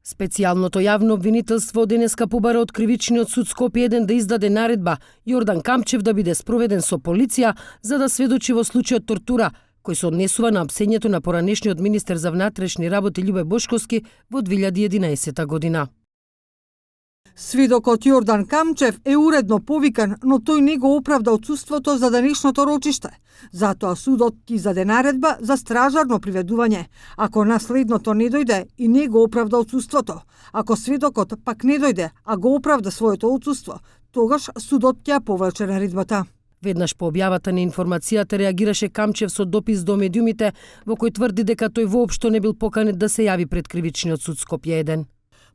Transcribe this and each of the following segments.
Специјалното јавно обвинителство денеска побара од Кривичниот суд Скопје 1 да издаде наредба Јордан Камчев да биде спроведен со полиција за да сведочи во случајот тортура, кој се однесува на апсењето на поранешниот министер за внатрешни работи Љубе Бошковски во 2011 година. Сведокот Јордан Камчев е уредно повикан, но тој не го оправда отсуството за денешното рочиште. Затоа судот ќе издаде наредба за стражарно приведување, ако наследното не дојде и не го оправда отсуството. Ако сведокот пак не дојде, а го оправда своето отсуство, тогаш судот ќе ја повлече наредбата. Веднаш по објавата на информацијата реагираше Камчев со допис до медиумите во кој тврди дека тој воопшто не бил поканет да се јави пред Кривичниот суд Скопје 1.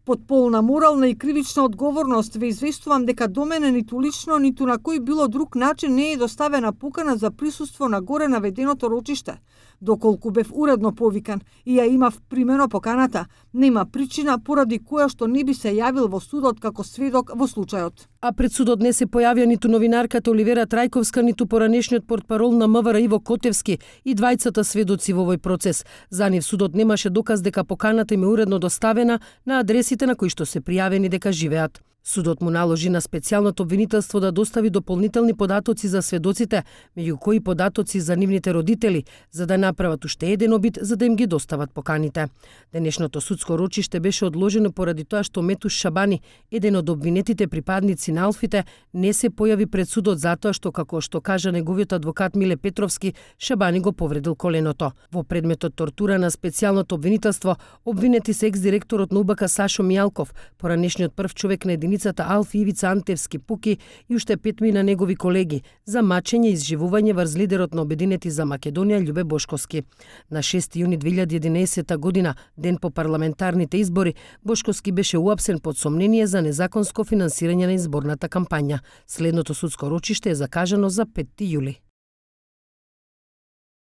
Под полна морална и кривична одговорност ве известувам дека до мене ниту лично, ниту на кој било друг начин не е доставена покана за присуство на горе наведеното рочиште. Доколку бев уредно повикан и ја имав примено поканата, нема причина поради која што не би се јавил во судот како сведок во случајот. А пред судот не се појавија ниту новинарката Оливера Трајковска, ниту поранешниот портпарол на МВР Иво Котевски и двајцата сведоци во овој процес. За нив судот немаше доказ дека поканата им е уредно доставена на адресите на кои што се пријавени дека живеат. Судот му наложи на специјалното обвинителство да достави дополнителни податоци за сведоците, меѓу кои податоци за нивните родители, за да направат уште еден обид за да им ги достават поканите. Денешното судско рочиште беше одложено поради тоа што Метуш Шабани, еден од обвинетите припадници на Алфите, не се појави пред судот затоа што, како што кажа неговиот адвокат Миле Петровски, Шабани го повредил коленото. Во предметот тортура на специјалното обвинителство обвинети се екс-директорот на УБК Сашо Мијалков, поранешниот прв човек на единицата Алфи Ивица Антевски Пуки и уште 5 на негови колеги за мачење и изживување врз лидерот на Обединети за Македонија Љубе Бошковски. На 6 јуни 2011 година, ден по парламентарните избори, Бошковски беше уапсен под сомнение за незаконско финансирање на изборната кампања. Следното судско рочиште е закажано за 5 јули.